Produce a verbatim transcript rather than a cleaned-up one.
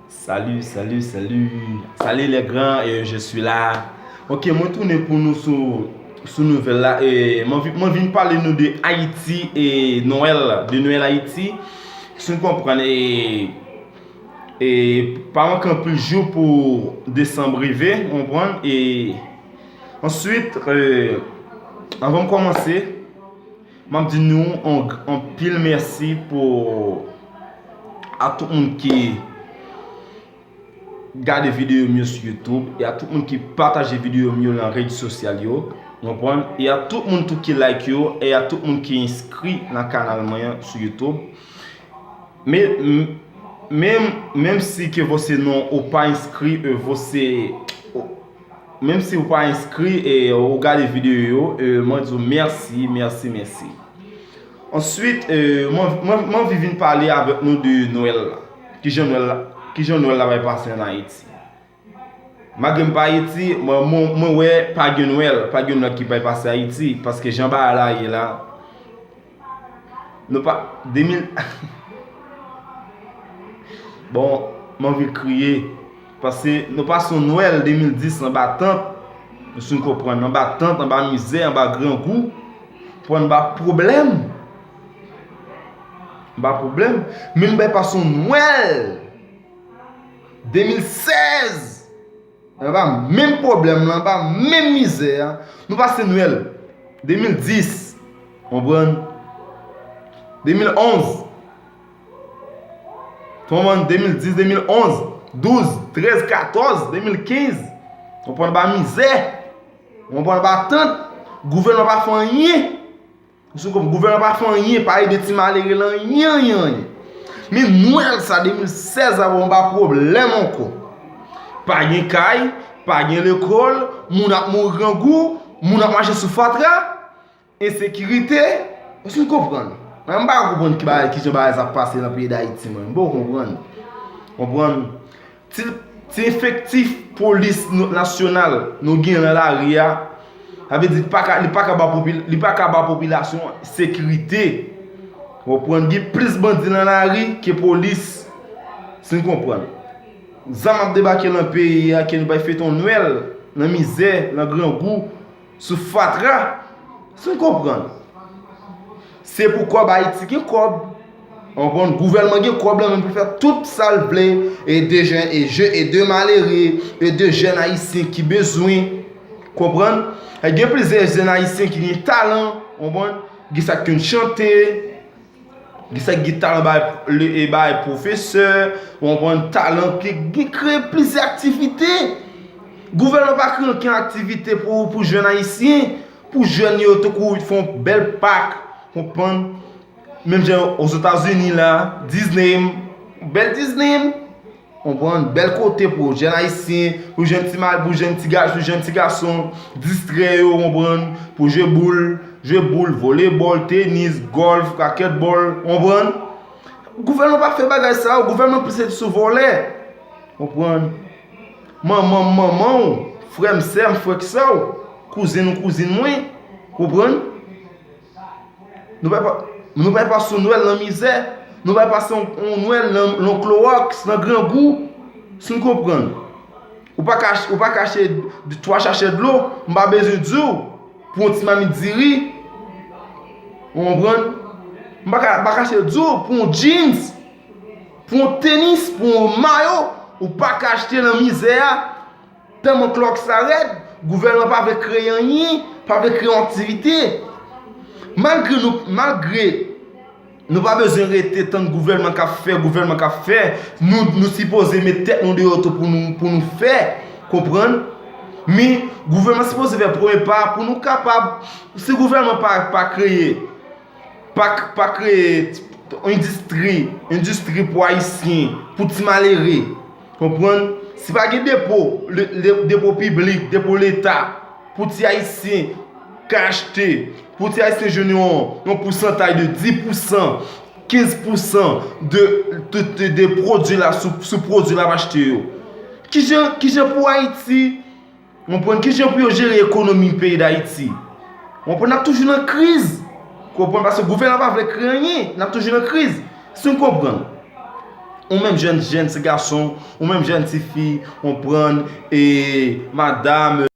Salut, salut, salut. Salut les grands, euh, je suis là. Ok, mwen tounen pou nou sou, sou nouvèl la. E mwen vi- mwen vin pale nou de Ayiti e Nwèl, de Nwèl Ayiti. Si nou konprann, e, e pa manke anpil jou pou desanm rive, ou konprann? E answit, e, anvan m kòmanse, m ap di nou on, anpil mèsi pou a tout moun ki gade videyo m yo sou YouTube, e a tout moun ki pataje videyo m yo nan rezo sosyal yo, ou konprann? E a tout moun tou ki like yo, e a tout moun ki enskri nan kanal mwen an sou YouTube. Men, m- menm, menm si ke você não ou pa enskri, e você, ou- menm si ou pa enskri e ou gade videyo yo, e mwen di w mèsi, mèsi, mèsi. Answit, e, mwen, mwen, mwen anvi vin pale avèk nou de Nwèl la. Kijan Nwèl la, kijan Nwèl la bay pase an Ayiti? Malgre m pa Ayiti, mwen, mwen, mwen wè pa gen Nwèl, pa gen Nwèl ki bay pase Ayiti, paske jan bagay la ye la, nou pa, de mil, bon, m anvi kriye, paske nou pase yon Nwèl de mil dis anba tant, nou fin konprann, anba tant, anba mizè, anba grangou, pou anba pwoblèm. Anba pwoblèm. Men nou bay pase yon Nwèl de mil sèz. Anba menm pwoblèm lan, anba menm mizè a. Nou pase Nwèl de mil dis, konprann? De mil onz, konprann? De mil dis, de mil onz, douz, trèz, katòz, de mil kenz, konprann? Anba mizè, konprann? Anba tant, gouvènman pa fè anyen. Sou kòm gouvènman pa fè anyen, pa ede ti malere lan anyen, anyen, anyen. Men Nwèl sa de mil sèz la, bon, pa pwoblèm ankò. Pa gen kay, pa gen lekòl, moun ap mouri grangou, moun ap mache sou fatra, ensekirite. Èske nou konprann? Mwen, m pa konprann ki bagay, kijan bagay sa ap pase nan peyi Dayiti, mwen. M poko konprann. Konprann? Ti, ti efektif polis nou, nasyonal nou gen nan lari a, sa vle di li pa ka, li pa ka ba popi-, li pa ka ba popilasyon sekirite. Ou konprann? Gen plis bandi nan lari ke polis. Si n konprann. Zam ap debake nan peyi a, ke nou bay fete yon Nwèl nan mizè, nan grangou, sou fatra. Si n konprann. Se pou kòb Ayiti gen kòb. Ou konprann? Gouvènman gen kòb lan menm pou fè tout sa l vle. E de jèn, e je, e de malere, e de jèn ayisyen ki bezwen. Konprann? E gen plizyè jèn ayisyen ki gen talan. Ou konprann? Gen sa k konn chante. Gen sa k gen talan bay, le- e bay pwofesè. Ou konprann? Talan ki gen kreye plizyè aktivite. Gouvènman pa kreye okenn aktivite pou, pou jèn ayisyen. Pou jèn yo, tankou fè yon bèl pak, konprann? Menm jan Ozetazini la, Disney, bèl Disney, konprann? Bèl kote pou jèn ayisyen, pou jèn ti mal, pou jèn ti gason, jèn ti gason, distrè yo, konprann? Pou jwe boul, jwe boul, volebòl, tenis, gòlf, rakètbòl, konprann? Gouvènman pa fè bagay sa yo, gouvènman plis sou vòlè, konprann? Manman m manman w, frè m sè m, frè k sè w, kouzen ou kouzin mwen, konprann? Nou bay pa, nou bay pase yon Nwèl nan mizè, nou bay pase yon, yon Nwèl nan, nan klowòks, nan grangou, si n konprann. Ou pa ka, ou pa ka achte twa sachè dlo, m pa bezwen di w, pou yon ti mamit diri, ou konprann? M pa ka, pa ka achte di w, pou yon jeans, pou yon tenis, pou yon mayo, ou pa ka achte nan mizè a. Tèlman klòks la rèd, gouvènman pa vle kreye anyen, pa vle kreye yon aktivite. Malgre nou, malgre nou pa bezwen rete tann gouvènman k ap fè, gouvènman k ap fè, nou, nou sipoze met tèt nou deyò tou pou nou, pou nou fè, konprann? Men, gouvènman sipoze fè premye pa pou nou kapab, si gouvènman pa, pa kreye, pa, pa kreye endistri, endistri pou ayisyen, pou ti malere, konprann? Si pa gen depo, le- le- depo piblik, depo leta, pou ti ayisyen ka achte, pou ti ayisyen jwenn yon, yon pousantay de dis pousan, kenz pousan de, de, de, de pwodui la, sou, sou pwodui l ap achte yo. Kijan, kijan pou Ayiti, konprann, kijan pou yo jere ekonomi peyi Dayiti? Konprann, n ap toujou nan kriz. Konprann, paske gouvènman pa vle kreye anyen, n ap toujou nan kriz. Si n konprann. Ou menm jèn, jèn ti gason, ou menm jèn ti fi, konprann, e madanm,